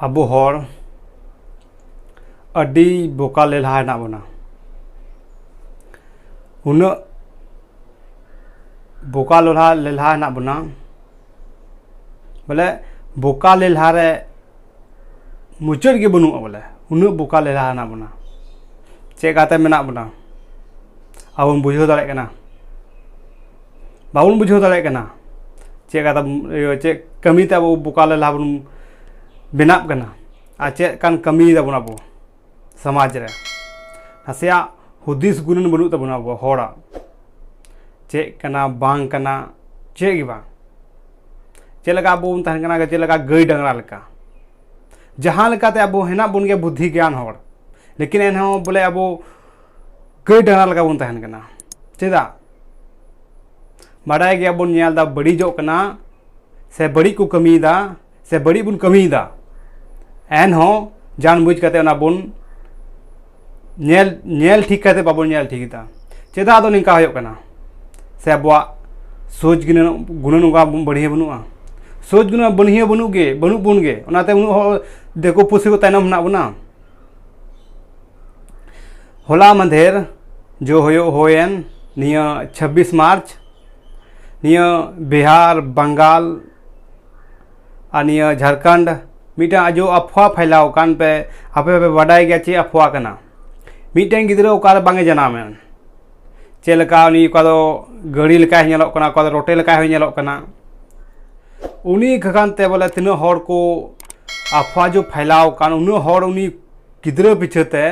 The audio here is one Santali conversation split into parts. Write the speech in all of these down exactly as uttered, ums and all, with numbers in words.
ᱟᱵᱚ ᱦᱚᱲ ᱟᱹᱰᱤ ᱵᱚᱠᱟ ᱞᱮᱞᱦᱟ ᱦᱮᱱᱟᱜ ᱵᱚᱱᱟ᱾ ᱩᱱᱟᱹᱜ ᱵᱚᱠᱟ ᱞᱮᱞᱦᱟ ᱞᱮᱞᱦᱟ ᱦᱮᱱᱟᱜ ᱵᱚᱱᱟ, ᱵᱚᱞᱮ ᱵᱚᱠᱟ ᱞᱮᱞᱦᱟ ᱨᱮ ᱢᱩᱪᱟᱹᱫ ᱜᱮ ᱵᱟᱹᱱᱩᱜᱼᱟ᱾ ᱵᱚᱞᱮ ᱩᱱᱟᱹᱜ ᱵᱚᱠᱟ ᱞᱮᱞᱦᱟ ᱦᱮᱱᱟᱜ ᱵᱚᱱᱟ᱾ ᱪᱮᱫ ᱠᱟᱛᱮ ᱢᱮᱱᱟᱜ ᱵᱚᱱᱟ ᱟᱵᱚ ᱵᱚᱱ ᱵᱩᱡᱷᱟᱹᱣ ᱫᱟᱲᱮᱭᱟᱜ ᱠᱟᱱᱟ? ᱵᱟᱵᱚᱱ ᱵᱩᱡᱷᱟᱹᱣ ᱫᱟᱲᱮᱭᱟᱜ ᱠᱟᱱᱟ᱾ ᱪᱮᱫ ᱠᱟᱛᱮ, ᱤᱭᱟᱹ, ᱪᱮᱫ ᱠᱟᱹᱢᱤ ᱛᱮ ᱟᱵᱚ ᱵᱚᱠᱟ ᱞᱮᱞᱦᱟ ᱵᱚᱱ ᱵᱮᱱᱟᱜ ᱠᱟᱱᱟ? ᱟᱨ ᱪᱮᱫ ᱠᱟᱱ ᱠᱟᱹᱢᱤᱭ ᱫᱟᱵᱚᱱ ᱟᱵᱚ ᱥᱚᱢᱟᱡᱽ ᱨᱮ? ᱱᱟᱥᱮᱭᱟᱜ ᱦᱩᱫᱤᱥ ᱜᱩᱱᱟᱹᱱ ᱵᱟᱹᱱᱩᱜ ᱛᱟᱵᱚᱱᱟ ᱟᱵᱚ ᱦᱚᱲᱟᱜ᱾ ᱪᱮᱫ ᱠᱟᱱᱟ, ᱵᱟᱝ ᱠᱟᱱᱟ, ᱪᱮᱫ ᱜᱮ ᱵᱟᱝ᱾ ᱪᱮᱫ ᱞᱮᱠᱟ ᱟᱵᱚ ᱵᱚᱱ ᱛᱟᱦᱮᱱ ᱠᱟᱱᱟ, ᱪᱮᱫ ᱞᱮᱠᱟ ᱜᱟᱹᱭ ᱰᱟᱝᱨᱟ ᱞᱮᱠᱟ᱾ ᱡᱟᱦᱟᱸ ᱞᱮᱠᱟᱛᱮ ᱟᱵᱚ ᱦᱮᱱᱟᱜ ᱵᱚᱱ ᱜᱮᱭᱟ ᱵᱩᱫᱽᱫᱷᱤ ᱜᱮᱭᱟᱱ ᱦᱚᱲ, ᱞᱮᱠᱤᱱ ᱮᱱᱦᱚᱸ ᱵᱚᱞᱮ ᱟᱵᱚ ᱜᱟᱹᱭ ᱰᱟᱝᱨᱟ ᱞᱮᱠᱟ ᱵᱚᱱ ᱛᱟᱦᱮᱱ ᱠᱟᱱᱟ᱾ ᱪᱮᱫᱟᱜ? ᱵᱟᱰᱟᱭ ᱜᱮᱭᱟ ᱵᱚᱱ, ᱧᱮᱞ ᱫᱟ ᱵᱟᱹᱲᱤᱡᱚᱜ ᱠᱟᱱᱟ, ᱥᱮ ᱵᱟᱹᱲᱤᱡ ᱠᱚ ᱠᱟᱹᱢᱤᱭᱮᱫᱟ, ᱥᱮ ᱵᱟᱹᱲᱤᱡ ᱵᱚᱱ ᱠᱟᱹᱢᱤᱭᱮᱫᱟ, ᱮᱱᱦᱚᱸ ᱡᱟᱱ ᱵᱩᱡᱽ ᱠᱟᱛᱮ ᱚᱱᱟ ᱵᱚᱱ ᱧᱮᱞ, ᱧᱮᱞ ᱴᱷᱤᱠ ᱠᱟᱛᱮ ᱵᱟᱵᱚᱱ ᱧᱮᱞ ᱴᱷᱤᱠ ᱮᱫᱟ᱾ ᱪᱮᱫᱟᱜ ᱟᱫᱚ ᱱᱤᱝᱠᱟ ᱦᱩᱭᱩᱜ ᱠᱟᱱᱟ? ᱥᱮ ᱟᱵᱚᱣᱟᱜ ᱥᱳᱪ ᱜᱩᱱᱟᱹᱱ, ᱜᱩᱱᱟᱹᱱ ᱚᱱᱠᱟ ᱵᱟᱹᱲᱦᱤᱭᱟᱹ ᱵᱟᱹᱱᱩᱜᱼᱟ? ᱥᱳᱪ ᱜᱩᱱᱟᱹᱱ ᱵᱟᱹᱲᱦᱤᱭᱟᱹ ᱵᱟᱹᱱᱩᱜ ᱜᱮ, ᱵᱟᱹᱱᱩᱜ ᱵᱚᱱ ᱜᱮ, ᱚᱱᱟᱛᱮ ᱩᱱᱟᱹᱜ ᱦᱚᱲ ᱫᱤᱠᱩ ᱯᱩᱥᱤ ᱠᱚ ᱛᱟᱭᱱᱚᱢ ᱦᱮᱱᱟᱜ ᱵᱚᱱᱟ᱾ ᱦᱚᱞᱟ ᱢᱟᱫᱷᱮᱨ ᱡᱚ ᱦᱩᱭᱩᱜ ᱦᱩᱭᱮᱱ, ᱱᱤᱭᱟᱹ ᱪᱷᱟᱵᱵᱤᱥ ᱢᱟᱨᱪ, ᱱᱤᱭᱟᱹ ᱵᱤᱦᱟᱨ, ᱵᱟᱝᱜᱟᱞ ᱟᱨ ᱱᱤᱭᱟᱹ ᱡᱷᱟᱲᱠᱷᱚᱸᱰ ᱢᱤᱫᱴᱟᱝ ᱟᱡᱚ ᱟᱯᱷᱣᱟ ᱯᱷᱟᱭᱞᱟᱣ ᱟᱠᱟᱱ ᱯᱮ, ᱟᱯᱮ ᱯᱮ ᱵᱟᱰᱟᱭ ᱜᱮᱭᱟ ᱪᱮᱫ ᱟᱯᱷᱣᱟ ᱠᱟᱱᱟ? ᱢᱤᱫᱴᱮᱱ ᱜᱤᱫᱽᱨᱟᱹ ᱚᱠᱟᱨᱮ ᱵᱟᱝ ᱮ ᱡᱟᱱᱟᱢᱮᱱ, ᱪᱮᱫ ᱞᱮᱠᱟ ᱩᱱᱤ ᱚᱠᱟ ᱫᱚ ᱜᱟᱹᱲᱤ ᱞᱮᱠᱟᱭ ᱧᱮᱞᱚᱜ ᱠᱟᱱᱟ, ᱚᱠᱟ ᱫᱚ ᱨᱚᱴᱮ ᱞᱮᱠᱟᱭ ᱦᱚᱸ ᱧᱮᱞᱚᱜ ᱠᱟᱱᱟ, ᱩᱱᱤ ᱠᱷᱟᱱ ᱛᱮ ᱵᱚᱞᱮ ᱛᱤᱱᱟᱹᱜ ᱦᱚᱲ ᱠᱚ ᱟᱯᱷᱣᱟ ᱡᱚ ᱯᱷᱟᱭᱞᱟᱣ ᱟᱠᱟᱱ, ᱩᱱᱟᱹᱜ ᱦᱚᱲ ᱩᱱᱤ ᱜᱤᱫᱽᱨᱟᱹ ᱯᱤᱪᱷᱟᱹ ᱛᱮ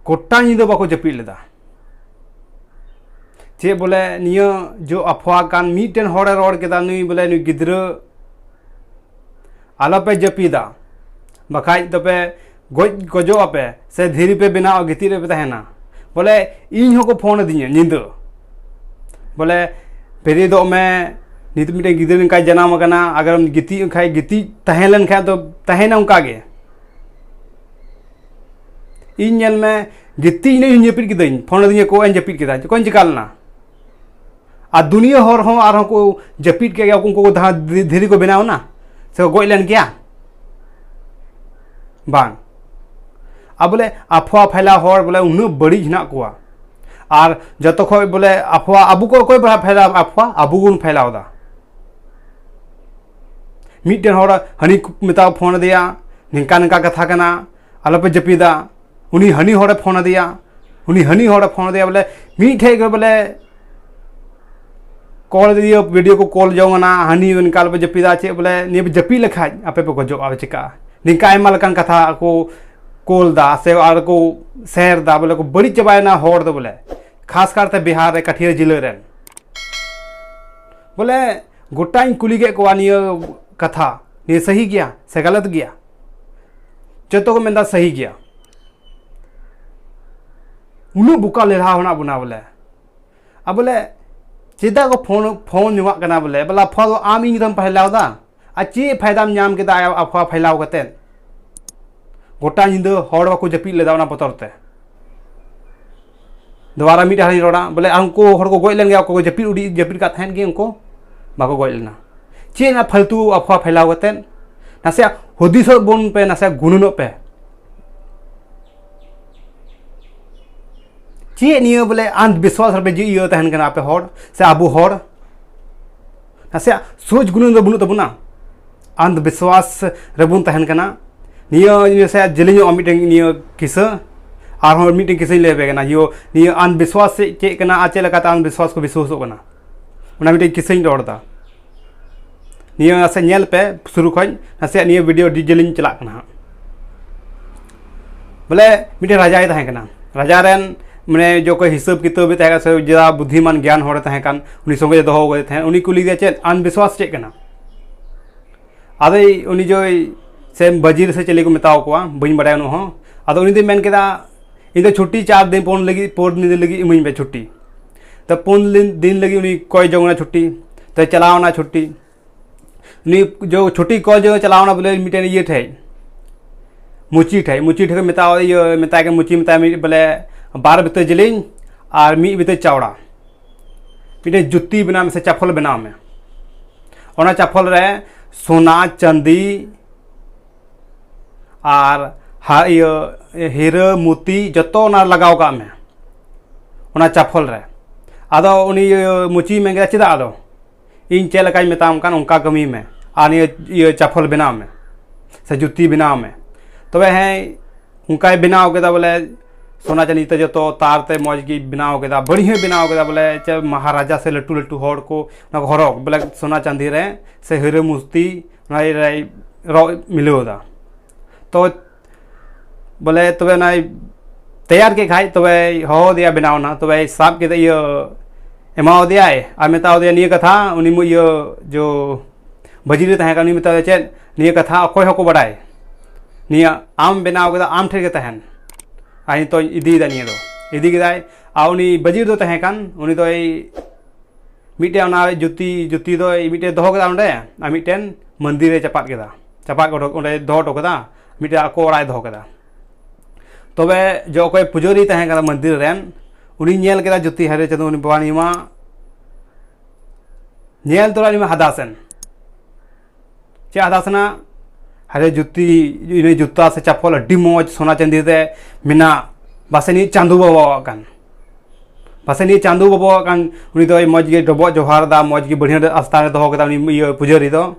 ᱜᱚᱴᱟ ᱧᱤᱫᱟᱹ ᱵᱟᱠᱚ ᱡᱟᱹᱯᱤᱫ ᱞᱮᱫᱟ᱾ ᱪᱮᱫ ᱵᱚᱞᱮ ᱱᱤᱭᱟᱹ ᱡᱚ ᱟᱯᱷᱣᱟ ᱠᱟᱱ, ᱢᱤᱫᱴᱮᱱ ᱦᱚᱲᱮ ᱨᱚᱲ ᱠᱮᱫᱟ, ᱱᱩᱭ ᱵᱚᱞᱮ ᱱᱩᱭ ᱜᱤᱫᱽᱨᱟᱹ ᱟᱞᱚᱯᱮ ᱡᱟᱹᱯᱤᱫᱟ, ᱵᱟᱠᱷᱟᱡ ᱫᱚᱯᱮ ᱜᱚᱡ ᱜᱚᱡᱚᱜ ᱟᱯᱮ ᱥᱮ ᱫᱷᱤᱨᱤ ᱯᱮ ᱵᱮᱱᱟᱣᱟ, ᱜᱤᱛᱤᱡ ᱨᱮᱯᱮ ᱛᱟᱦᱮᱱᱟ᱾ ᱵᱚᱞᱮ ᱤᱧ ᱦᱚᱸᱠᱚ ᱯᱷᱳᱱ ᱟᱹᱫᱤᱧᱟ ᱧᱤᱫᱟᱹ, ᱵᱚᱞᱮ ᱵᱮᱨᱮᱫᱚᱜ ᱢᱮ, ᱱᱤᱛ ᱢᱤᱫᱴᱮᱱ ᱜᱤᱫᱽᱨᱟᱹ ᱱᱚᱝᱠᱟᱭ ᱡᱟᱱᱟᱢ ᱟᱠᱟᱱᱟ, ᱟᱜᱟᱨᱮᱢ ᱜᱤᱛᱤᱡ ᱠᱷᱟᱡ, ᱜᱤᱛᱤᱡ ᱛᱟᱦᱮᱸ ᱞᱮᱱ ᱠᱷᱟᱡ ᱫᱚ ᱛᱟᱦᱮᱱᱟ ᱚᱱᱠᱟ ᱜᱮ᱾ ᱤᱧ ᱧᱮᱞ ᱢᱮ, ᱜᱤᱛᱤᱡ ᱮᱱᱟᱹᱧ, ᱡᱟᱹᱯᱤᱫ ᱠᱤᱫᱟᱹᱧ, ᱯᱷᱳᱱ ᱟᱹᱫᱤᱧᱟ ᱠᱚ, ᱤᱧ ᱡᱟᱹᱯᱤᱫ ᱠᱮᱫᱟ, ᱪᱮᱫ ᱠᱚᱧ ᱪᱤᱠᱟ ᱞᱮᱱᱟ? ᱟᱨ ᱫᱩᱱᱤᱭᱟᱹ ᱦᱚᱲ ᱦᱚᱸ ᱟᱨᱦᱚᱸ ᱠᱚ ᱡᱟᱹᱯᱤᱫ ᱠᱮᱫ ᱜᱮᱭᱟ, ᱩᱱᱠᱩ ᱠᱚ ᱫᱷᱟ-, ᱫᱷᱤ-, ᱫᱷᱤᱨᱤ ᱠᱚ ᱵᱮᱱᱟᱣ ᱮᱱᱟ ᱥᱮ ᱠᱚ ᱜᱚᱡ ᱞᱮᱱ ᱜᱮᱭᱟ? ᱵᱟᱝ᱾ ᱟᱨ ᱵᱚᱞᱮ ᱟᱯᱷᱣᱟ ᱯᱷᱟᱭᱞᱟᱣ ᱦᱚᱲ ᱵᱚᱞᱮ ᱩᱱᱟᱹᱜ ᱵᱟᱹᱲᱤᱡ ᱦᱮᱱᱟᱜ ᱠᱚᱣᱟ᱾ ᱟᱨ ᱡᱚᱛᱚ ᱠᱷᱚᱡ ᱵᱚᱞᱮ ᱟᱯᱷᱣᱟ, ᱟᱵᱚ ᱠᱚ ᱚᱠᱚᱭ ᱵᱚᱱ ᱯᱷᱟᱭᱞᱟᱣ ᱟᱯᱷᱣᱟ? ᱟᱵᱚ ᱵᱚᱱ ᱯᱷᱟᱭᱞᱟᱣ ᱮᱫᱟ᱾ ᱢᱤᱫᱴᱮᱱ ᱦᱚᱲ ᱦᱟᱹᱱᱤ ᱢᱮᱛᱟᱣ ᱯᱷᱳᱱ ᱟᱫᱮᱭᱟ, ᱱᱤᱝᱠᱟ ᱱᱤᱝᱠᱟ ᱠᱟᱛᱷᱟ ᱠᱟᱱᱟ, ᱟᱞᱚᱯᱮ ᱡᱟᱹᱯᱤᱫᱟ᱾ ᱩᱱᱤ ᱦᱟᱹᱱᱤ ᱦᱚᱲᱮ ᱯᱷᱳᱱ ᱟᱫᱮᱭᱟ, ᱩᱱᱤ ᱦᱟᱹᱱᱤ ᱦᱚᱲᱮ ᱯᱷᱳᱱ ᱟᱫᱮᱭᱟ, ᱵᱚᱞᱮ ᱢᱤᱫ ᱴᱷᱮᱡ ᱜᱮ ᱵᱚᱞᱮ ᱠᱚᱞ ᱤᱭᱟᱹ ᱵᱷᱤᱰᱤᱭᱳ ᱠᱚ ᱠᱚᱞ ᱡᱚᱝ ᱟᱱᱟ, ᱦᱟᱹᱱᱤ ᱚᱱᱠᱟ ᱟᱞᱚᱯᱮ ᱡᱟᱹᱯᱤᱫᱟ, ᱪᱮᱫ ᱵᱚᱞᱮ ᱱᱤᱭᱟᱹ ᱯᱮ ᱡᱟᱹᱯᱤᱫ ᱞᱮᱠᱷᱟᱡ ᱟᱯᱮ ᱯᱮ ᱜᱚᱡᱚᱜᱼᱟ, ᱪᱤᱠᱟᱹᱜᱼᱟ, ᱱᱤᱝᱠᱟ ᱟᱭᱢᱟ ᱞᱮᱠᱟᱱ ᱠᱟᱛᱷᱟ ᱠᱚ ᱠᱳᱞ ᱫᱟ ᱥᱮ ᱟᱨ ᱠᱚ ᱥᱮᱭᱟᱨ ᱫᱟ, ᱵᱚᱞᱮ ᱠᱚ ᱵᱟᱹᱲᱤᱡ ᱪᱟᱵᱟᱭᱮᱱᱟ ᱦᱚᱲ ᱫᱚ, ᱵᱚᱞᱮ ᱠᱷᱟᱥ ᱠᱟᱨᱛᱮ ᱵᱤᱦᱟᱨ ᱨᱮ ᱠᱟᱴᱷᱤᱭᱟᱹ ᱡᱤᱞᱟᱹ ᱨᱮᱱ᱾ ᱵᱚᱞᱮ ᱜᱚᱴᱟᱧ ᱠᱩᱞᱤ ᱠᱮᱫ ᱠᱚᱣᱟ ᱱᱤᱭᱟᱹ ᱠᱟᱛᱷᱟ, ᱱᱤᱭᱟᱹ ᱥᱟᱹᱦᱤ ᱜᱮᱭᱟ ᱥᱮ ᱜᱟᱞᱟᱛ ᱜᱮᱭᱟ? ᱡᱚᱛᱚ ᱠᱚ ᱢᱮᱱᱫᱟ ᱥᱟᱹᱦᱤ ᱜᱮᱭᱟ᱾ ᱩᱱᱟᱹᱜ ᱵᱚᱠᱟ ᱞᱮᱞᱦᱟ ᱦᱮᱱᱟᱜ ᱵᱚᱱᱟ ᱵᱚᱞᱮ᱾ ᱟᱨ ᱵᱚᱞᱮ ᱪᱮᱫᱟᱜ ᱠᱚ ᱯᱷᱳᱱ, ᱯᱷᱳᱱ ᱡᱚᱝᱟᱜ ᱠᱟᱱᱟ ᱵᱚᱞᱮ? ᱵᱚᱞᱮ ᱟᱯᱷᱣᱟ ᱫᱚ ᱟᱢ ᱤᱧ ᱨᱮᱢ ᱯᱷᱟᱭᱞᱟᱣ ᱮᱫᱟ, ᱟᱨ ᱪᱮᱫ ᱯᱷᱟᱭᱫᱟᱢ ᱧᱟᱢ ᱠᱮᱫᱟ ᱟᱯᱷᱣᱟ ᱯᱷᱟᱭᱞᱟᱣ ᱠᱟᱛᱮᱫ? ᱜᱚᱴᱟ ᱧᱤᱫᱟᱹ ᱦᱚᱲ ᱵᱟᱠᱚ ᱡᱟᱹᱯᱤᱫ ᱞᱮᱫᱟ ᱚᱱᱟ ᱵᱚᱛᱚᱨ ᱛᱮ᱾ ᱫᱚᱵᱟᱨᱟ ᱢᱤᱫ ᱰᱟᱦᱟᱨᱤᱧ ᱨᱚᱲᱟ, ᱵᱚᱞᱮ ᱩᱱᱠᱩ ᱦᱚᱲ ᱠᱚ ᱜᱚᱡ ᱞᱮᱱ ᱜᱮᱭᱟ, ᱚᱠᱚᱭ ᱠᱚ ᱡᱟᱹᱯᱤᱫ ᱩᱰᱤ-, ᱡᱟᱹᱯᱤᱫ ᱠᱟᱜ ᱛᱟᱦᱮᱸᱫ ᱜᱮ, ᱩᱱᱠᱩ ᱵᱟᱠᱚ ᱜᱚᱡ ᱞᱮᱱᱟ᱾ ᱪᱮᱫ ᱚᱱᱟ ᱯᱷᱟᱞᱛᱩ ᱟᱯᱷᱣᱟ ᱯᱷᱟᱭᱞᱟᱣ ᱠᱟᱛᱮᱫ? ᱱᱟᱥᱮᱭᱟᱜ ᱦᱩᱫᱤᱥᱚᱜ ᱵᱚᱱ ᱯᱮ, ᱱᱟᱥᱮᱭᱟᱜ ᱜᱩᱱᱟᱹᱱᱚᱜ ᱯᱮ᱾ ᱪᱮᱫ ᱱᱤᱭᱟᱹ ᱵᱚᱞᱮ ᱟᱱᱫᱷ ᱵᱤᱥᱣᱟᱥ ᱨᱮ ᱡᱮ ᱤᱭᱟᱹ ᱛᱟᱦᱮᱱ ᱠᱟᱱᱟ ᱟᱯᱮ ᱦᱚᱲ ᱥᱮ ᱟᱵᱚ ᱦᱚᱲ? ᱱᱟᱥᱮᱭᱟᱜ ᱥᱳᱪ ᱜᱩᱱᱟᱹᱱ ᱫᱚ ᱵᱟᱹᱱᱩᱜ ᱛᱟᱵᱚᱱᱟ, ᱟᱱᱫᱷ ᱵᱤᱥᱣᱟᱥ ᱨᱮᱵᱚᱱ ᱛᱟᱦᱮᱱ ᱠᱟᱱᱟ᱾ ᱱᱤᱭᱟᱹ ᱱᱟᱥᱮᱭᱟᱜ ᱡᱮᱞᱮᱧᱚᱜᱼᱟ ᱢᱤᱫᱴᱮᱱ ᱱᱤᱭᱟᱹ ᱠᱤᱥᱟᱹ, ᱟᱨᱦᱚᱸ ᱢᱤᱫᱴᱮᱱ ᱠᱤᱥᱟᱹᱧ ᱞᱟᱹᱭ ᱟᱯᱮ ᱠᱟᱱᱟ᱾ ᱱᱤᱭᱟᱹ, ᱱᱤᱭᱟᱹ ᱟᱱᱫᱷ ᱵᱤᱥᱣᱟᱥ ᱪᱮᱫ, ᱪᱮᱫ ᱠᱟᱱᱟ ᱟᱨ ᱪᱮᱫ ᱞᱮᱠᱟᱛᱮ ᱟᱱᱫᱷ ᱵᱤᱥᱣᱟᱥ ᱠᱚ ᱵᱤᱥᱣᱟᱥᱚᱜ ᱠᱟᱱᱟ, ᱚᱱᱟ ᱢᱤᱫᱴᱮᱱ ᱠᱤᱥᱟᱹᱧ ᱨᱚᱲ ᱮᱫᱟ᱾ ᱱᱤᱭᱟᱹ ᱱᱟᱥᱮ ᱧᱮᱞ ᱯᱮ ᱥᱩᱨᱩ ᱠᱷᱚᱱ, ᱱᱟᱥᱮᱭᱟᱜ ᱱᱤᱭᱟᱹ ᱵᱷᱤᱰᱤᱭᱳ ᱟᱹᱰᱤ ᱡᱮᱞᱮᱧ ᱪᱟᱞᱟᱜ ᱠᱟᱱᱟ ᱦᱟᱸᱜ᱾ ᱵᱚᱞᱮ ᱢᱤᱫᱴᱮᱱ ᱨᱟᱡᱟᱭ ᱛᱟᱦᱮᱸ ᱠᱟᱱᱟ, ᱨᱟᱡᱟ ᱨᱮᱱ ᱢᱟᱱᱮ ᱡᱚᱠᱚᱭ ᱦᱤᱥᱟᱹᱵ ᱠᱤᱛᱟᱹᱵ ᱮ ᱛᱟᱦᱮᱸ ᱠᱟᱱᱟ ᱥᱮ ᱡᱟ ᱵᱩᱫᱽᱫᱷᱤᱢᱟᱱ ᱜᱮᱭᱟᱱ ᱦᱚᱲᱮ ᱛᱟᱦᱮᱸ ᱠᱟᱱ, ᱩᱱᱤ ᱥᱚᱸᱜᱮ ᱫᱚᱦᱚ ᱠᱟᱫᱮ ᱛᱟᱦᱮᱸᱫ᱾ ᱩᱱᱤ ᱠᱩᱞᱤ ᱠᱮᱫᱮᱭᱟ, "ᱪᱮᱫ ᱟᱱᱫᱷ ᱵᱤᱥᱣᱟᱥ ᱪᱮᱫ ᱠᱟᱱᱟ?" ᱟᱫᱚᱭ ᱩᱱᱤ ᱡᱚᱭ ᱥᱮ ᱵᱟᱡᱤᱨ ᱥᱮ ᱪᱤᱞᱤ ᱠᱚ ᱢᱮᱛᱟᱣ ᱠᱚᱣᱟ, ᱵᱟᱹᱧ ᱵᱟᱰᱟᱭᱟ ᱩᱱᱟᱹᱜ ᱦᱚᱸ᱾ ᱟᱫᱚ ᱩᱱᱤ ᱫᱚᱭ ᱢᱮᱱ ᱠᱮᱫᱟ, "ᱤᱧ ᱫᱚ ᱪᱷᱩᱴᱤ ᱪᱟᱨ ᱫᱤᱱ ᱯᱩᱱ ᱞᱟᱹᱜᱤᱫ, ᱯᱩᱱ ᱫᱤᱱ ᱞᱟᱹᱜᱤᱫ ᱤᱢᱟᱹᱧ ᱯᱮ ᱪᱷᱩᱴᱤ᱾" ᱛᱚ ᱯᱩᱱ ᱫᱤᱱ, ᱫᱤᱱ ᱞᱟᱹᱜᱤᱫ ᱩᱱᱤ ᱠᱚᱭ ᱡᱚᱝ ᱮᱱᱟ ᱪᱷᱩᱴᱤ, ᱛᱚ ᱪᱟᱞᱟᱣ ᱮᱱᱟ ᱪᱷᱩᱴᱤ᱾ ᱩᱱᱤ ᱡᱚ ᱪᱷᱩᱴᱤ ᱠᱚᱭ ᱡᱚᱝ ᱪᱟᱞᱟᱣ ᱮᱱᱟ ᱵᱚᱞᱮ ᱢᱤᱫᱴᱮᱱ ᱤᱭᱟᱹ ᱴᱷᱮᱡ, ᱢᱩᱪᱤ ᱴᱷᱮᱡ, ᱢᱩᱪᱤ ᱴᱷᱮᱡ ᱠᱚ ᱢᱮᱛᱟᱣ, ᱤᱭᱟᱹ ᱢᱮᱛᱟᱭ ᱠᱟᱱᱟ, ᱢᱩᱪᱤ ᱢᱮᱛᱟᱭ ᱢᱮ ᱵᱚᱞᱮ, "ᱵᱟᱨ ᱵᱤᱛᱟᱹ ᱡᱮᱞᱮᱧ ᱟᱨ ᱢᱤᱫ ᱵᱤᱛᱟᱹ ᱪᱟᱣᱲᱟ ᱢᱤᱫᱴᱮᱱ ᱡᱩᱛᱤ ᱵᱮᱱᱟᱣ ᱢᱮ ᱥᱮ ᱪᱟᱯᱚᱞ ᱵᱮᱱᱟᱣ ᱢᱮ᱾ ᱚᱱᱟ ᱪᱟᱯᱚᱞ ᱨᱮ ᱥᱳᱱᱟ, ᱪᱟᱸᱫᱤ ᱟᱨ ᱦᱟ ᱤᱭᱟᱹ ᱦᱤᱨᱟᱹ ᱢᱩᱛᱤ ᱡᱚᱛᱚ ᱚᱱᱟ ᱞᱟᱜᱟᱣ ᱠᱟᱜ ᱢᱮ ᱚᱱᱟ ᱪᱟᱯᱷᱚᱞ ᱨᱮ᱾ ᱟᱫᱚ ᱩᱱᱤ ᱤᱭᱟᱹ ᱢᱩᱪᱤᱭ ᱢᱮᱱ ᱠᱮᱫᱟ, ᱪᱮᱫᱟᱜ ᱟᱫᱚ ᱤᱧ ᱪᱮᱫ ᱞᱮᱠᱟᱧ ᱢᱮᱛᱟᱢ ᱠᱟᱱ ᱚᱱᱠᱟ ᱠᱟᱹᱢᱤᱭ ᱢᱮ, ᱟᱨ ᱱᱤᱭᱟᱹ ᱤᱭᱟᱹ ᱪᱟᱯᱷᱚᱞ ᱵᱮᱱᱟᱣ ᱢᱮ ᱥᱮ ᱡᱩᱛᱤ ᱵᱮᱱᱟᱣ ᱢᱮ᱾ ᱛᱚᱵᱮ ᱦᱮᱸ, ᱚᱱᱠᱟᱭ ᱵᱮᱱᱟᱣ ᱠᱮᱫᱟ ᱵᱚᱞᱮ, ᱥᱳᱱᱟ ᱪᱟᱸᱫᱤ ᱛᱮ ᱡᱚᱛᱚ ᱛᱟᱨ ᱛᱮ ᱢᱚᱡᱽ ᱜᱮ ᱵᱮᱱᱟᱣ ᱠᱮᱫᱟ, ᱵᱟᱹᱲᱤᱡ ᱦᱚᱸᱭ ᱵᱮᱱᱟᱣ ᱠᱮᱫᱟ ᱵᱚᱞᱮ, ᱪᱮ ᱢᱚᱦᱟᱨᱟᱡᱟ ᱥᱮ ᱞᱟᱹᱴᱩ ᱞᱟᱹᱴᱩ ᱦᱚᱲ ᱠᱚ ᱚᱱᱟ ᱠᱚ ᱦᱚᱨᱚᱜ ᱵᱚᱞᱮ ᱥᱳᱱᱟ ᱪᱟᱸᱫᱤ ᱨᱮ ᱥᱮ ᱦᱤᱨᱟᱹ ᱢᱩᱨᱛᱤ ᱚᱱᱟ ᱨᱮᱭ ᱨᱚᱜ ᱢᱤᱞᱟᱹᱣ ᱮᱫᱟ᱾ ᱛᱚ ᱵᱚᱞᱮ ᱛᱚᱵᱮ ᱚᱱᱟᱭ ᱛᱮᱭᱟᱨ ᱠᱮᱫ ᱠᱷᱟᱡ, ᱛᱚᱵᱮ ᱦᱚᱦᱚ ᱟᱫᱮᱭᱟ ᱵᱮᱱᱟᱣ ᱱᱟ, ᱛᱚᱵᱮ ᱥᱟᱵ ᱠᱮᱫᱮ ᱤᱭᱟᱹ ᱮᱢᱟᱣ ᱫᱮᱭᱟᱭ ᱟᱨ ᱢᱮᱛᱟᱣ ᱫᱮᱭᱟ ᱱᱤᱭᱟᱹ ᱠᱟᱛᱷᱟ, ᱩᱱᱤ ᱢᱩ- ᱤᱭᱟᱹ ᱡᱚ ᱵᱟᱹᱡᱤᱨ ᱨᱮ ᱛᱟᱦᱮᱸ ᱠᱟᱱ, ᱩᱱᱤ ᱢᱮᱛᱟᱣ ᱫᱮᱭᱟ, ᱪᱮᱫ ᱱᱤᱭᱟᱹ ᱠᱟᱛᱷᱟ ᱚᱠᱚᱭ ᱦᱚᱸᱠᱚ ᱵᱟᱰᱟᱭ, ᱱᱤᱭᱟᱹ ᱟᱢ ᱵᱮᱱᱟᱣ ᱠᱮᱫᱟ, ᱟᱢ ᱴᱷᱮᱱ ᱜᱮ ᱛᱟᱦᱮᱱ᱾ ᱟᱨ ᱱᱤᱛᱚᱜ ᱤᱫᱤᱭᱮᱫᱟ ᱱᱤᱭᱟᱹ ᱫᱚ, ᱤᱫᱤ ᱠᱮᱫᱟᱭ᱾ ᱟᱨ ᱩᱱᱤ ᱵᱟᱹᱡᱤᱨ ᱫᱚ ᱛᱟᱦᱮᱸ ᱠᱟᱱ, ᱩᱱᱤ ᱫᱚᱭ ᱢᱤᱫᱴᱮᱱ ᱚᱱᱟ ᱡᱩᱛᱤ, ᱡᱩᱛᱤ ᱫᱚ ᱢᱤᱫᱴᱮᱱ ᱫᱚᱦᱚ ᱠᱮᱫᱟ ᱚᱸᱰᱮ, ᱟᱨ ᱢᱤᱫᱴᱮᱱ ᱢᱚᱱᱫᱤᱨ ᱨᱮ ᱪᱟᱯᱟᱫ ᱠᱮᱫᱟ, ᱪᱟᱯᱟᱫ ᱚᱰᱚᱠ ᱚᱸᱰᱮ ᱫᱚᱦᱚ ᱦᱚᱴᱚ ᱠᱮᱫᱟ᱾ ᱢᱤᱫᱴᱮᱱ ᱟᱠᱚ ᱚᱲᱟᱜ ᱮ ᱫᱚᱦᱚ ᱠᱮᱫᱟ᱾ ᱛᱚᱵᱮ ᱡᱚ ᱚᱠᱚᱭ ᱯᱩᱡᱟᱹᱨᱤ ᱛᱟᱦᱮᱸ ᱠᱟᱱᱟ ᱢᱚᱱᱫᱤᱨ ᱨᱮᱱ, ᱩᱱᱤ ᱧᱮᱞ ᱠᱮᱫᱟ ᱡᱩᱛᱤ, ᱦᱟᱭᱨᱮ ᱪᱟᱸᱫᱳ, ᱩᱱᱤ ᱵᱟᱵᱟ ᱱᱤᱭᱟᱹ ᱢᱟ ᱧᱮᱞ ᱛᱚᱨᱟ ᱱᱤᱭᱟᱹ ᱢᱟ ᱦᱟᱫᱟᱥ ᱮᱱ᱾ ᱪᱮᱫ ᱦᱟᱫᱟᱥ ᱮᱱᱟ? ᱦᱟᱭᱨᱮ ᱡᱩᱛᱤ, ᱤᱱᱟᱹ ᱡᱩᱛᱟ ᱥᱮ ᱪᱟᱯᱚᱞ ᱟᱹᱰᱤ ᱢᱚᱡᱽ ᱥᱳᱱᱟ ᱪᱟᱸᱫᱤ ᱛᱮ ᱢᱮᱱᱟᱜ, ᱯᱟᱥᱮ ᱱᱤᱭᱟᱹ ᱪᱟᱸᱫᱳ ᱵᱟᱵᱟᱣᱟᱜ ᱠᱟᱱ, ᱯᱟᱥᱮ ᱱᱤᱭᱟᱹ ᱪᱟᱸᱫᱳ ᱵᱟᱵᱟᱣᱟᱜ ᱠᱟᱱ᱾ ᱩᱱᱤ ᱫᱚᱭ ᱢᱚᱡᱽ ᱜᱮ ᱰᱚᱵᱚᱜ ᱡᱚᱦᱟᱨ ᱮᱫᱟ, ᱢᱚᱡᱽ ᱜᱮ ᱵᱟᱹᱲᱤᱭᱟᱹ ᱟᱥᱛᱟᱱ ᱨᱮ ᱫᱚᱦᱚ ᱠᱮᱫᱟ ᱩᱱᱤ ᱤᱭᱟᱹ ᱯᱩᱡᱟᱹᱨᱤ ᱫᱚ᱾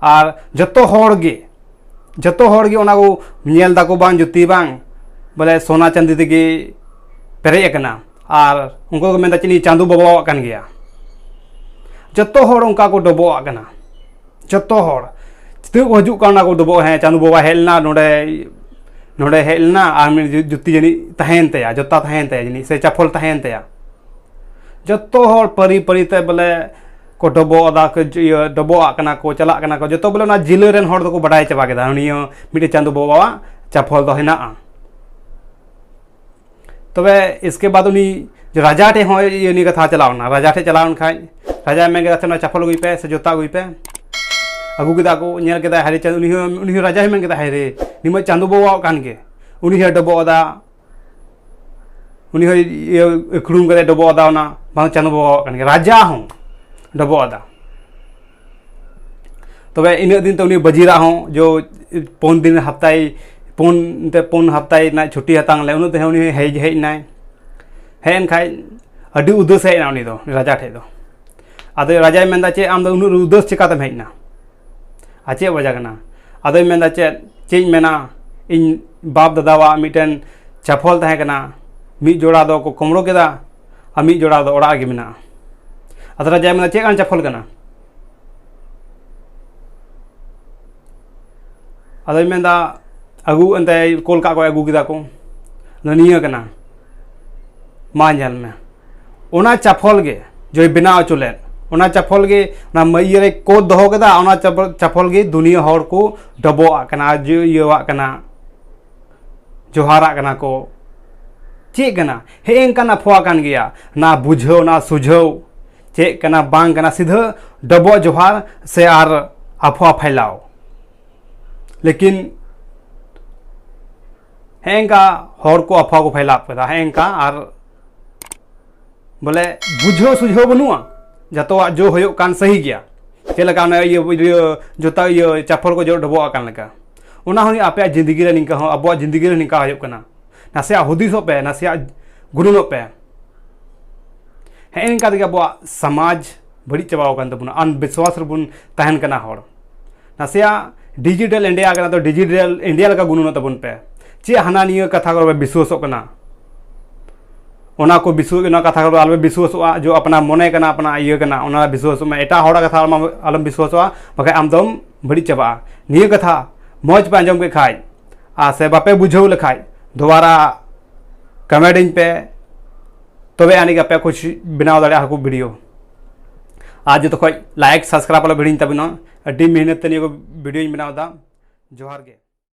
ᱟᱨ ᱡᱚᱛᱚ ᱦᱚᱲ ᱜᱮ, ᱡᱚᱛᱚ ᱦᱚᱲ ᱜᱮ ᱚᱱᱟ ᱠᱚ ᱧᱮᱞ ᱫᱟᱠᱚ, ᱵᱟᱝ ᱡᱩᱛᱤ ᱵᱟᱝ ᱵᱚᱞᱮ ᱥᱳᱱᱟ ᱪᱟᱸᱫᱤ ᱛᱮᱜᱮ ᱯᱮᱨᱮᱡ ᱟᱠᱟᱱᱟ᱾ ᱟᱨ ᱩᱱᱠᱩ ᱫᱚᱠᱚ ᱢᱮᱱᱫᱟ ᱪᱮᱫ ᱱᱤᱭᱟᱹ ᱪᱟᱸᱫᱳ ᱵᱟᱵᱟᱣᱟᱜ ᱠᱟᱱ ᱜᱮᱭᱟ᱾ ᱡᱚᱛᱚ ᱦᱚᱲ ᱚᱱᱠᱟ ᱠᱚ ᱰᱚᱵᱚᱜ ᱟᱜ ᱠᱟᱱᱟ, ᱡᱚᱛᱚ ᱦᱚᱲ᱾ ᱪᱤᱛᱟᱹ ᱠᱚ ᱦᱤᱡᱩᱜ ᱠᱟᱱᱟ ᱠᱚ ᱰᱚᱵᱚᱜ, ᱦᱮᱸ ᱪᱟᱸᱫᱳ ᱵᱟᱵᱟ ᱦᱮᱡ ᱞᱮᱱᱟ ᱱᱚᱰᱮ, ᱱᱚᱰᱮ ᱦᱮᱡ ᱞᱮᱱᱟ ᱟᱨ ᱢᱤᱫ ᱡᱩ- ᱡᱩᱛᱤ ᱡᱟᱹᱱᱤᱡ ᱛᱟᱦᱮᱸᱭᱮᱱ ᱛᱟᱭᱟ, ᱡᱚᱛᱟ ᱛᱟᱦᱮᱸᱭᱮᱱ ᱛᱟᱭᱟ ᱡᱟᱹᱱᱤᱡ, ᱥᱮ ᱪᱟᱯᱚᱞ ᱛᱟᱦᱮᱸᱭᱮᱱ ᱛᱟᱭᱟ᱾ ᱡᱚᱛᱚ ᱦᱚᱲ ᱯᱟᱹᱨᱤ ᱯᱟᱹᱨᱤ ᱛᱮ ᱵᱚᱞᱮ ᱠᱚ ᱰᱚᱵᱚᱜ ᱮᱫᱟ ᱠᱚ, ᱤᱭᱟᱹ ᱰᱚᱵᱚᱜ ᱟᱜ ᱠᱟᱱᱟ ᱠᱚ, ᱪᱟᱞᱟᱜ ᱠᱟᱱᱟ ᱠᱚ, ᱡᱚᱛᱚ ᱵᱚᱞᱮ ᱚᱱᱟ ᱡᱤᱞᱟᱹ ᱨᱮᱱ ᱦᱚᱲ ᱫᱚᱠᱚ ᱵᱟᱰᱟᱭ ᱪᱟᱵᱟ ᱠᱮᱫᱟ ᱱᱤᱭᱟᱹ ᱢᱤᱫᱴᱮᱡ ᱪᱟᱸᱫᱳ ᱵᱟᱵᱟᱣᱟᱜ ᱪᱟᱯᱚᱞ ᱫᱚ ᱦᱮᱱᱟᱜᱼᱟ᱾ ᱛᱚᱵᱮ ᱤᱥᱠᱮ ᱵᱟᱫ ᱩᱱᱤ ᱨᱟᱡᱟ ᱴᱷᱮᱡ ᱦᱚᱸ ᱤᱭᱟᱹ ᱱᱤᱭᱟᱹ ᱠᱟᱛᱷᱟ ᱪᱟᱞᱟᱣ ᱮᱱᱟ᱾ ᱨᱟᱡᱟ ᱴᱷᱮᱡ ᱪᱟᱞᱟᱣ ᱮᱱ ᱠᱷᱟᱡ ᱨᱟᱡᱟᱭ ᱢᱮᱱ ᱠᱮᱫᱟ, "ᱛᱟᱦᱞᱮ ᱱᱚᱣᱟ ᱪᱟᱯᱚᱞ ᱟᱹᱜᱩᱭ ᱯᱮ ᱥᱮ ᱡᱩᱛᱟ ᱟᱹᱜᱩᱭ ᱯᱮ᱾" ᱟᱹᱜᱩ ᱠᱮᱫᱟ ᱠᱚ, ᱧᱮᱞ ᱠᱮᱫᱟᱭ, ᱦᱟᱭᱨᱮ ᱪᱟᱸᱫ-, ᱩᱱᱤ ᱦᱚᱸ, ᱩᱱᱤ ᱦᱚᱸ ᱨᱟᱡᱟ ᱦᱚᱸᱭ ᱢᱮᱱ ᱠᱮᱫᱟ, "ᱦᱟᱭᱨᱮ, ᱱᱤᱭᱟᱹ ᱢᱟ ᱪᱟᱸᱫᱳ ᱵᱟᱵᱟᱣᱟᱜ ᱠᱟᱱ ᱜᱮ, ᱩᱱᱤ ᱦᱚᱸᱭ ᱰᱚᱵᱚᱜ ᱮᱫᱟ, ᱩᱱᱤ ᱦᱚᱸᱭ ᱤᱭᱟᱹ ᱟᱹᱠᱷᱲᱩᱢ ᱠᱟᱛᱮ ᱰᱚᱵᱚᱜ ᱮᱫᱟ, ᱚᱱᱟ ᱵᱟᱝ ᱪᱟᱸᱫᱳ ᱵᱟᱵᱟᱣᱟᱜ ᱠᱟᱱ ᱜᱮ᱾" ᱨᱟᱡᱟ ᱦᱚᱸ ᱰᱚᱵᱚᱜ ᱮᱫᱟ᱾ ᱛᱚᱵᱮ ᱤᱱᱟᱹᱜ ᱫᱤᱱ ᱛᱮ ᱩᱱᱤ ᱵᱟᱹᱡᱤᱨᱟᱜ ᱦᱚᱸ ᱡᱚ ᱯᱩᱱ ᱫᱤᱱ ᱦᱟᱯᱛᱟᱭ ᱯᱩᱱ ᱛᱮ ᱯᱩᱱ ᱦᱟᱯᱛᱟᱭ ᱨᱮᱱᱟᱜ ᱪᱷᱩᱴᱤ ᱦᱟᱛᱟᱣ ᱞᱮ, ᱩᱱᱟᱹᱜ ᱛᱮᱦᱚᱸ ᱩᱱᱤ ᱦᱮᱡ ᱦᱮᱡ ᱮᱱᱟᱭ᱾ ᱦᱮᱡ ᱮᱱ ᱠᱷᱟᱡ ᱟᱹᱰᱤ ᱩᱫᱟᱹᱥ ᱦᱮᱡ ᱮᱱᱟ ᱩᱱᱤ ᱫᱚ ᱨᱟᱡᱟ ᱴᱷᱮᱡ ᱫᱚ᱾ ᱟᱫᱚ ᱨᱟᱡᱟᱭ ᱢᱮᱱᱫᱟ, "ᱪᱮᱫ ᱟᱢ ᱫᱚ ᱩᱱᱟᱹᱜ ᱩᱫᱟᱹᱥ ᱪᱮᱠᱟᱛᱮᱢ ᱦᱮᱡ ᱮᱱᱟ? ᱟᱨ ᱪᱮᱫ ᱵᱟᱡᱟ ᱠᱟᱱᱟ?" ᱟᱫᱚᱭ ᱢᱮᱱᱫᱟ, "ᱪᱮᱫ ᱪᱮᱫ ᱤᱧ ᱢᱮᱱᱟ, ᱤᱧ ᱵᱟᱯ ᱫᱟᱫᱟᱣᱟᱜ ᱢᱤᱫᱴᱮᱱ ᱪᱟᱯᱷᱚᱞ ᱛᱟᱦᱮᱸ ᱠᱟᱱᱟ, ᱢᱤᱫ ᱡᱚᱲᱟ ᱫᱚᱠᱚ ᱠᱩᱢᱲᱩ ᱠᱮᱫᱟ ᱟᱨ ᱢᱤᱫ ᱡᱚᱲᱟ ᱫᱚ ᱚᱲᱟᱜ ᱨᱮᱜᱮ ᱢᱮᱱᱟᱜᱼᱟ᱾" ᱟᱫᱚ ᱨᱟᱡᱟᱭ ᱢᱮᱱᱫᱟ, "ᱪᱮᱫ ᱠᱟᱱ ᱪᱟᱯᱷᱚᱞ ᱠᱟᱱᱟ?" ᱟᱫᱚᱭ ᱢᱮᱱᱫᱟ, ᱟᱹᱜᱩ ᱮᱱᱛᱮ ᱠᱳᱞ ᱠᱟᱜ ᱠᱚ, ᱟᱹᱜᱩ ᱠᱮᱫᱟ ᱠᱚ, ᱟᱫᱚ ᱱᱤᱭᱟᱹ ᱠᱟᱱᱟ, ᱢᱟ ᱧᱮᱞ ᱢᱮ᱾ ᱚᱱᱟ ᱪᱟᱯᱷᱚᱞ ᱜᱮ ᱡᱚᱭ ᱵᱮᱱᱟᱣ ᱦᱚᱪᱚ ᱞᱮᱫ, ᱚᱱᱟ ᱪᱟᱯᱷᱚᱞ ᱜᱮ, ᱚᱱᱟ ᱢᱟ-, ᱤᱭᱟᱹ ᱨᱮ ᱠᱳᱫ ᱫᱚᱦᱚ ᱠᱮᱫᱟ, ᱚᱱᱟ ᱪᱟᱯᱷᱚᱞ, ᱪᱟᱯᱷᱚᱞ ᱜᱮ ᱫᱩᱱᱤᱭᱟᱹ ᱦᱚᱲ ᱠᱚ ᱰᱚᱵᱚᱜ ᱟᱜ ᱠᱟᱱᱟ, ᱡᱚ-, ᱤᱭᱟᱹᱣᱟᱜ ᱠᱟᱱᱟ, ᱡᱚᱦᱟᱨᱟᱜ ᱠᱟᱱᱟ ᱠᱚ᱾ ᱪᱮᱫ ᱠᱟᱱᱟ? ᱦᱮᱸ, ᱮᱱᱠᱟᱱ ᱟᱯᱷᱣᱟ ᱠᱟᱱ ᱜᱮᱭᱟ᱾ ᱱᱟ ᱵᱩᱡᱷᱟᱹᱣ, ᱱᱟ ᱥᱩᱡᱷᱟᱹᱣ, ᱪᱮᱫ ᱠᱟᱱᱟ ᱵᱟᱝ ᱠᱟᱱᱟ, ᱥᱤᱫᱷᱟᱹ ᱰᱚᱵᱚᱜ ᱡᱚᱦᱟᱨ ᱥᱮ ᱟᱨ ᱟᱯᱷᱣᱟ ᱯᱷᱟᱭᱞᱟᱣ᱾ ᱞᱮᱠᱤᱱ ᱦᱮᱸ, ᱮᱱᱠᱟ ᱦᱚᱲ ᱠᱚ ᱟᱯᱷᱣᱟ ᱠᱚ ᱯᱷᱟᱭᱞᱟᱣ ᱠᱮᱫᱟ, ᱦᱮᱸ, ᱮᱱᱠᱟ ᱟᱨ ᱵᱚᱞᱮ ᱵᱩᱡᱷᱟᱹᱣ ᱥᱩᱡᱷᱟᱹᱣ ᱵᱟᱹᱱᱩᱜᱼᱟ, ᱡᱚᱛᱚᱣᱟᱜ ᱡᱚ ᱦᱩᱭᱩᱜ ᱠᱟᱱ ᱥᱟᱹᱦᱤ ᱜᱮᱭᱟ᱾ ᱪᱮᱫ ᱞᱮᱠᱟ ᱚᱱᱮ ᱤᱭᱟᱹ, ᱤᱭᱟᱹ, ᱡᱚᱛᱚ ᱤᱭᱟᱹ ᱪᱟᱯᱷᱚᱞ ᱠᱚ ᱡᱚ ᱰᱚᱵᱚᱜ ᱟᱠᱟᱱ ᱞᱮᱠᱟ᱾ ᱚᱱᱟ ᱦᱚᱸ ᱟᱯᱮᱭᱟᱜ ᱡᱤᱱᱫᱮᱜᱤ ᱨᱮ ᱱᱤᱝᱠᱟ ᱦᱚᱸ, ᱟᱵᱚᱣᱟᱜ ᱡᱤᱱᱫᱮᱜᱤ ᱨᱮ ᱱᱤᱝᱠᱟ ᱦᱩᱭᱩᱜ ᱠᱟᱱᱟ᱾ ᱱᱟᱥᱮᱭᱟᱜ ᱦᱩᱫᱤᱥᱚᱜ ᱯᱮ, ᱱᱟᱥᱮᱭᱟᱜ ᱜᱩᱱᱟᱹᱱᱚᱜ ᱯᱮ᱾ ᱦᱮᱸ, ᱱᱤᱝᱠᱟ ᱛᱮᱜᱮ ᱟᱵᱚᱣᱟᱜ ᱥᱚᱢᱟᱡᱽ ᱵᱟᱹᱲᱤᱡ ᱪᱟᱵᱟᱣ ᱟᱠᱟᱱ ᱛᱟᱵᱚᱱᱟ, ᱟᱱᱵᱤᱥᱣᱟᱥ ᱨᱮᱵᱚᱱ ᱛᱟᱦᱮᱱ ᱠᱟᱱᱟ ᱦᱚᱲ᱾ ᱱᱟᱥᱮᱭᱟᱜ digital India ᱠᱟᱱᱟ, ᱛᱚ digital India ᱞᱮᱠᱟ ᱜᱩᱱᱟᱹᱱᱚᱜ ᱛᱟᱵᱚᱱ ᱯᱮ᱾ ᱪᱮᱫ ᱦᱟᱱᱟ ᱱᱤᱭᱟᱹ ᱠᱟᱛᱷᱟ ᱠᱚᱨᱮ ᱵᱤᱥᱣᱟᱥᱚᱜ ᱠᱟᱱᱟ, ᱚᱱᱟ ᱠᱚ ᱵᱤᱥᱣᱟᱥ, ᱚᱱᱟ ᱠᱟᱛᱷᱟ ᱠᱚᱨᱮ ᱟᱞᱚᱯᱮ ᱵᱤᱥᱣᱟᱥᱚᱜᱼᱟ᱾ ᱡᱚ ᱟᱯᱱᱟ ᱢᱚᱱᱮ ᱠᱟᱱᱟ, ᱟᱯᱱᱟ ᱤᱭᱟᱹ ᱠᱟᱱᱟ, ᱚᱱᱟ ᱵᱤᱥᱣᱟᱥᱚᱜ ᱢᱮ᱾ ᱮᱴᱟᱜ ᱦᱚᱲᱟᱜ ᱠᱟᱛᱷᱟ ᱟᱞᱚᱢ, ᱟᱞᱚᱢ ᱵᱤᱥᱣᱟᱥᱚᱜᱼᱟ, ᱵᱟᱠᱷᱟᱡ ᱟᱢ ᱫᱚᱢ ᱵᱟᱹᱲᱤᱡ ᱪᱟᱵᱟᱜᱼᱟ᱾ ᱱᱤᱭᱟᱹ ᱠᱟᱛᱷᱟ ᱢᱚᱡᱽ ᱯᱮ ᱟᱸᱡᱚᱢ ᱠᱮᱫ ᱠᱷᱟᱡ ᱟᱨ ᱥᱮ ᱵᱟᱯᱮ ᱵᱩᱡᱷᱟᱹᱣ ᱞᱮᱠᱷᱟᱡ, ᱫᱚᱵᱟᱨᱟ comment ᱟᱹᱧ ᱯᱮ, ᱛᱚᱵᱮ ᱟᱹᱱᱤᱡ ᱟᱯᱮ ᱠᱩᱪ ᱵᱮᱱᱟᱣ ᱫᱟᱲᱮᱭᱟᱜᱼᱟ ᱦᱟᱹᱠᱩ video᱾ ᱟᱨ ᱡᱚᱛᱚ ᱠᱷᱚᱡ like subscribe ᱟᱞᱚ ᱦᱤᱲᱤᱧ ᱛᱟᱵᱚᱱᱟ, ᱟᱹᱰᱤ ᱢᱮᱦᱱᱚᱛ ᱛᱮ ᱱᱤᱭᱟᱹ ᱠᱚ videoᱧ ᱵᱮᱱᱟᱣ ᱮᱫᱟ᱾ ᱡᱚᱦᱟᱨ ᱜᱮ᱾